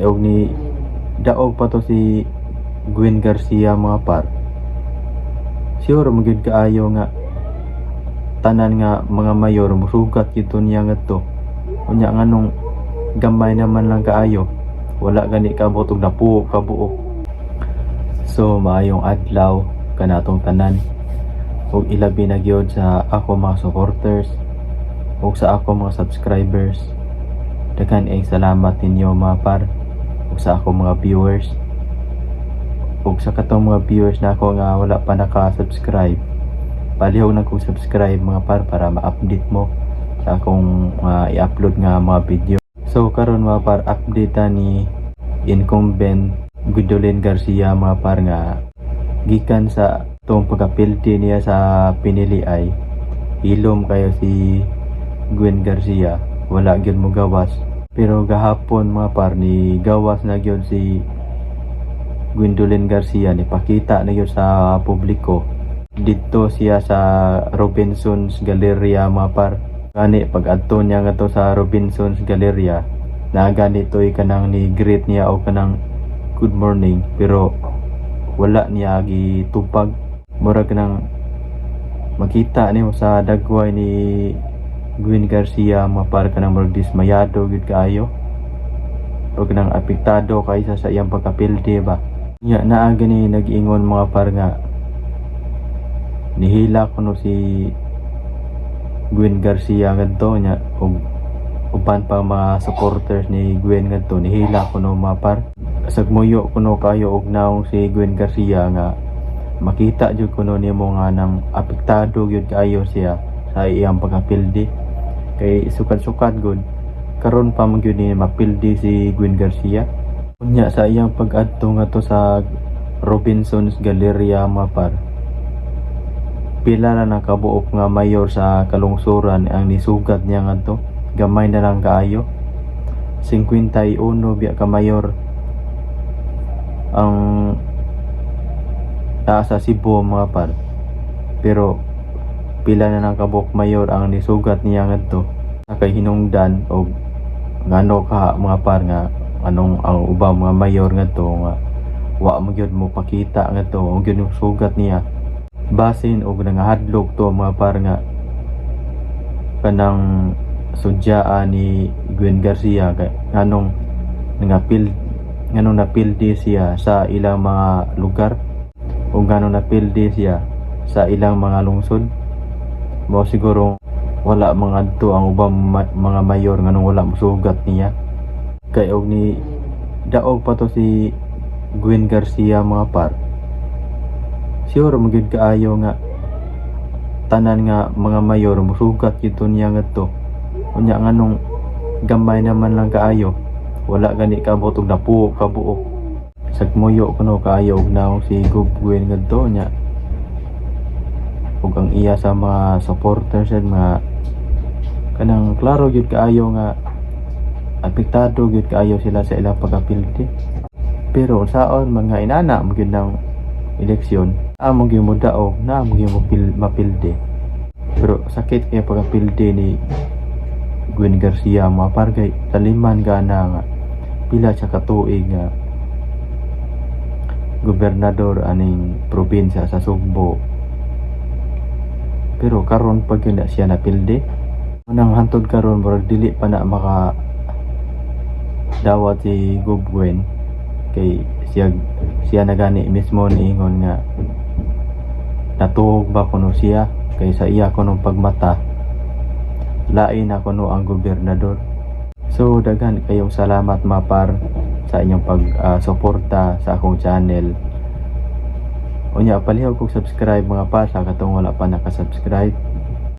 Og ni daog pa to si Gwen Garcia, mga par. Sure man gyud kaayo nga tanan nga mga mayor musugat gyud to niya ngadto. Unya nganong gamay naman lang kaayo? Wala gani kaabot og napuo ka buok. So maayong adlaw kanatong tanan ug ilabi na gyud sa ako mga supporters ug sa ako mga subscribers. Daghan ay salamat ninyo, mga par, ug sa ako mga viewers ug sa katong mga viewers na ako nga wala pa naka-subscribe, palihog na kong subscribe, mga par, para ma-update mo sa akong i-upload nga mga video. So karon, mga par, update ta ni incumbent Gwendolyn Garcia, mga par, nga gikan sa tong pagkapildi niya sa pinili ay hilom kayo si Gwen Garcia, wala gyud mo gawas. Pero gahapon, mga par, ni gawas na gyud si Gwendolyn Garcia, ni pakita na gyud sa publiko didto siya sa Robinson's Galleria, mga par. Gani pag adto niya ngadto sa Robinson's Galleria na gani to'y kanang ni greet niya o kanang good morning, pero wala niya gitupag. Murag nang makita nimo sa dagway ni Gwen Garcia, mga par, kanang murag dismayado gyud kaayo o kanang apektado kaysa sa iyang pagkapildi ba nya. Naa gani nag-ingon, mga par, nga nihila kuno si Gwen Garcia ngadto nya ug uban pa mga supporters ni Gwen ngadto, nihila kuno, mga par. Sagmuyo kuno kayo og naong si Gwen Garcia nga makita jud kuno nimo nga nang apektado gyud kaayo siya sa iyang pagkapildi, kay sukad-sukad gud karon pa man gyud ni mapildi si Gwen Garcia. Unya sa iyang pag-adto ngadto sa Robinson's Galleria, mga par, pila na nakabuok nga mayor sa kalungsuran ang nisugat niya ngadto? Gamay na lang kaayo, 51 biya ka mayor ang naa sa Cebu, mga par, pero pila na lang kabuok mayor ang nisugat niya ngadto? Kay hinungdan og ngano ka, mga par, nga anong ang ubang mga mayor ngadto nga wa mo gyud mo pakita ngadto og gyud mo sugat niya? Basin og nangahadlok to, mga par, nga kanang sudyaan ni Gwen Garcia kay nganong napildi siya sa ilang mga lugar o nganong napildi siya sa ilang mga lungsod. Mao siguro wala mga adto ang ubang mga mayor, nganong wala mosugat niya. Kay og ni daog pa to si Gwen Garcia, mga par, sure man gyud kaayo nga tanan nga mga mayor musugat gyud to niya ngadto. Unya nganong gamay naman lang kaayo? Wala gani kaabot og napuo ka buok. Sagmuyo kuno kaayo og naong si Gwen ngadto nya ug ang iya sa mga supporters and mga kanang klaro gyud kaayo nga apektado gyud kaayo sila sa ilang pagkapildi. Pero unsaon mga inana mo gyud ng eleksyon, amo gyud mo daog na amo gyud mo mapildi. Pero sakit kay pagkapildi ni Gwen Garcia, mga par, kay taliman gana nga pila siya ka tuig nga gobernador aning probinsya sa Sugbo, pero karon pa gyud na siya napildi. Unang hantod karon murag dili pa na maka dawat si Gwen kay siya siya na gani mismo niingon nga natuog ba kuno siya, kay sa iya kunong pagmata lain na kuno ang gobernador. So daghan kayong salamat, mga par, sa inyong pag suporta sa akong channel. Unya palihog kog subscribe, mga par, sa katong wala pa naka-subscribe.